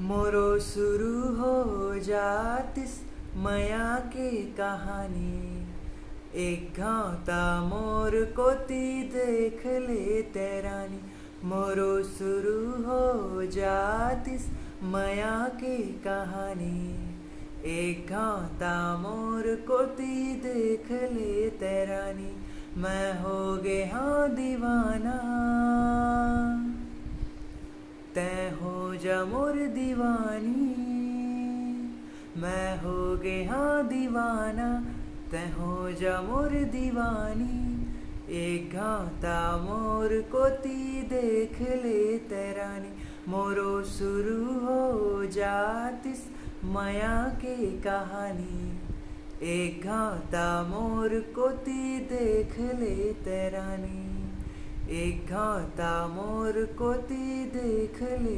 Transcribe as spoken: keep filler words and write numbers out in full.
मोरो शुरू हो जातिस मया के कहानी। एक घांव ता मोर कोती देख ले तैं रानी। मोरो शुरू हो जातिस मया के कहानी। एक घांव ता मोर कोती देख ले तैं रानी। मैं हो गे हां दीवाना, तैं हो जा मोर दीवानी। मैं हो गे हां दीवाना, तैं हो जा मोर दीवानी। एक घांव ता मोर कोती देख ले तैं रानी। मोरो शुरू हो जातिस मया के कहानी। एक घांव ता मोर कोती देख ले तैं रानी। एक घांव ता मोर कोती देख ले।